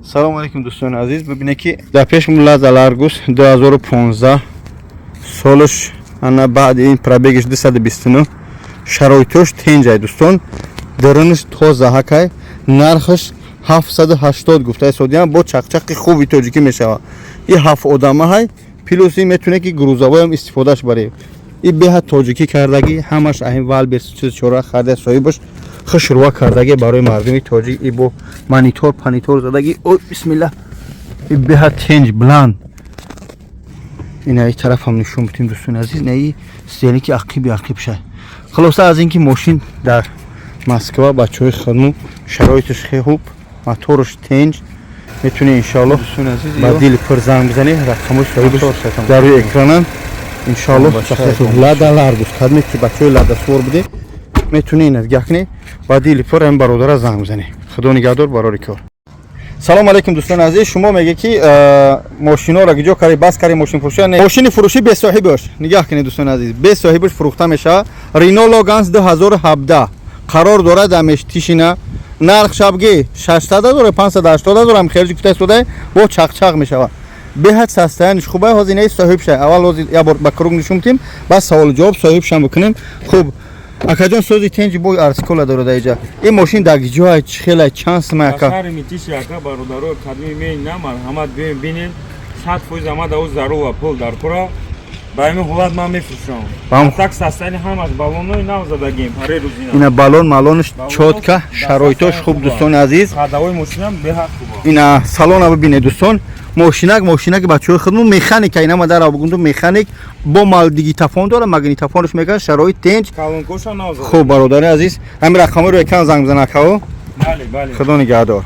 Салому алейкум, дӯстони азиз. Бибине, ки дар пешмон Лада Ларгус 2015 солш, ана баъди ин пробегиш 229, шароитош тенҷай, дӯстон, дарунаш тоза ҳакай. Нархаш 780 гуфтаи содиям, бо чақчақи хуби тоҷикӣ мешавад. И ҳафт одама ҳай, плюси метавоне, ки грузовоям истифодаш баред. И беҳад тоҷикӣ кардагӣ, ҳамаш аҳин Вайлдберриз, чиз чора харда, соҳибаш хушрӯа кардагӣ барои мардуми тоҷик. И бо монитор панитор задагӣ. Ой, бисмилла, и беҳад тенҷ, бланд. Ина и тарафам нишон бидем, дӯстони азиз. Ина и стелики ақиби ақиб шай. Хулоса, аз ин ки мошин дар Москва, бачаҳои худму, шароиташ хеле хуб, мотораш тенҷ. Метавонед, иншоалло, ба дили пур занг бизанед. Рақамҳои соҳибаш дар рӯи экрананд, иншоалло. Лада Ларгус кадме ки бачаҳои Лада суор буде, метавонед ина гакне, ба дили пур ҳам бародара занг бизанед. Худо нигаҳдор, барори кор. Салому алейкум, дӯстони азиз. Шумо меге, ки мошиноро гиҷо кари, бас кари мошинфурӯшӣ? Мошини фурӯшӣ бесоҳибаш. Нигаҳ кунед, дӯстони азиз, бесоҳибаш фурӯхта мешавад. Рено Логан 2017 қарор дорад дар Мытищина. Нарх шабги 600 ҳазор, 580 ҳазор ҳам хелҷи кута истода, бо чақчақ мешавад. Беҳад состояниш хуба. Ҳозир инаи соҳиб ша аввал ҳозир як бор ба круг нишон бидем, баъд саволу ҷавоб соҳибшам бикунем. Хуб, акаҷон, сози тенҷи, бой арсикола дорад иҷа. Ин мошин дар ҷой чӣ хелай, чанд сима, ака? Шаҳри Мытищи, ака, бародаро, кадми меин, марҳамат, биёем, бинем. 100% ама да зарур пул дар кора. Ба ҳамин ҳолат ман мефурӯшам. Так состояни ҳамаш, баллонои нав задагим, паре рӯзина. Ина баллон малонаш чётко, шароитош хуб, дӯстони азиз. Ходовои мошинам беҳад хуба. Ина салона бибинед, дӯстон. Мошинак, мошинаки бачаҳои худмон, механика. Ина ма дар бугунду механик, бо мал дигитафон дора, магнитофонаш мекард, шароит тенҷ. Колонкоша нав зада. Хуб, бародари азиз, ҳамин рақамҳоро экран занг бизан, акао. Бале, бале. Худо нигаҳдор.